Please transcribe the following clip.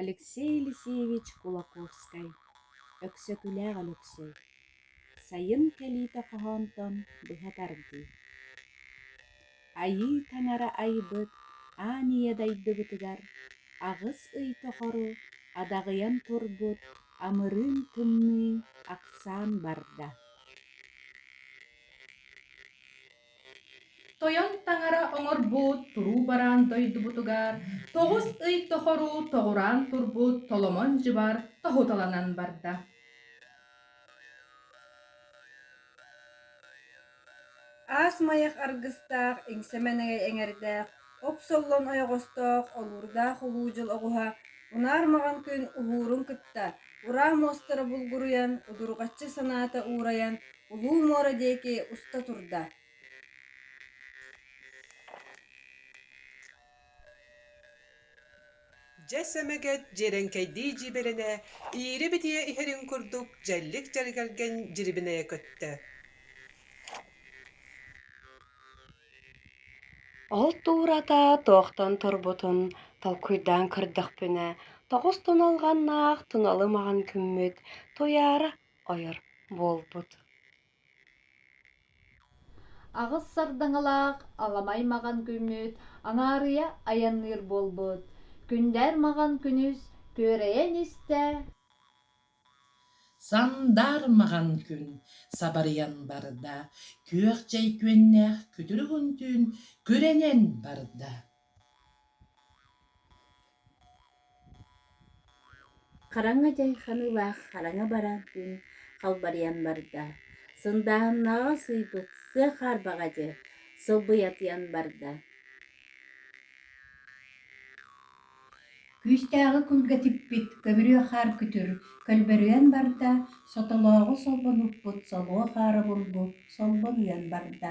Алексей Елисеевич Кулаковскай, Өксөкүлээх Өлөксөй Сайын кэлиитэ хоһоонтон быһа тардыы Айыы Таҥара айбыт аан ийэ дайдыбытыгар 8 ый тухары адаҕыйан турбут амырыын тымныы ахсаан барда Тойон таҥара оҥорбут туруу бараан дойдубутугар 9 ый тохору тоҕураан турбут толомон дьыбар тоһуталанан барда. Аас майах аргыстаах, иҥсэ-мэнэгэй эҥэрдээх, оп-соллон ойоҕостоох, олуурдаах улуу дьыл оҕуһа унаар маҕан күн уһуурун кытта, ураа муостара булгуруйан, удурҕаччы санаата уурайан, улуу муора диэки уста турда. Дьэ сэмэгэт дьиэрэҥкэйдии дьиибэлэнэ, иирэ-битийэ иһэрин курдук дьэллик дьэргэлгэн дьирибинэйэ көттө. Ол туурата туохтан турбутун толкуйдаан көрдөхпүнэ, тоҕус туналҕаннаах туналы маҕан күммүт туйаара ойор буолбут. Аҕыс сардаҥалаах аламай маҕан күммүт аҥаарыйа айанныыр буолбут, күндээр маҕан күнүс күөрэйэн истэ Сандаар маҕан күн сабарыйан барда, күөх чэй күөннээх күтүр уһун түүн күрэнэн барда. Хараҥа дьайханыылаах хараҥа бараан күн халбарыйан барда, сындааһыннааҕы сыыйбыт сыа хаарбаҕа дьэ сылбыйатыйан барда. Күүстээҕи күлгэтиппит көбүрүө хаар күтүр көлбөрүйэн барда, сотолооҕу солбонуппут солуо хаара булгу солбонуйан барда.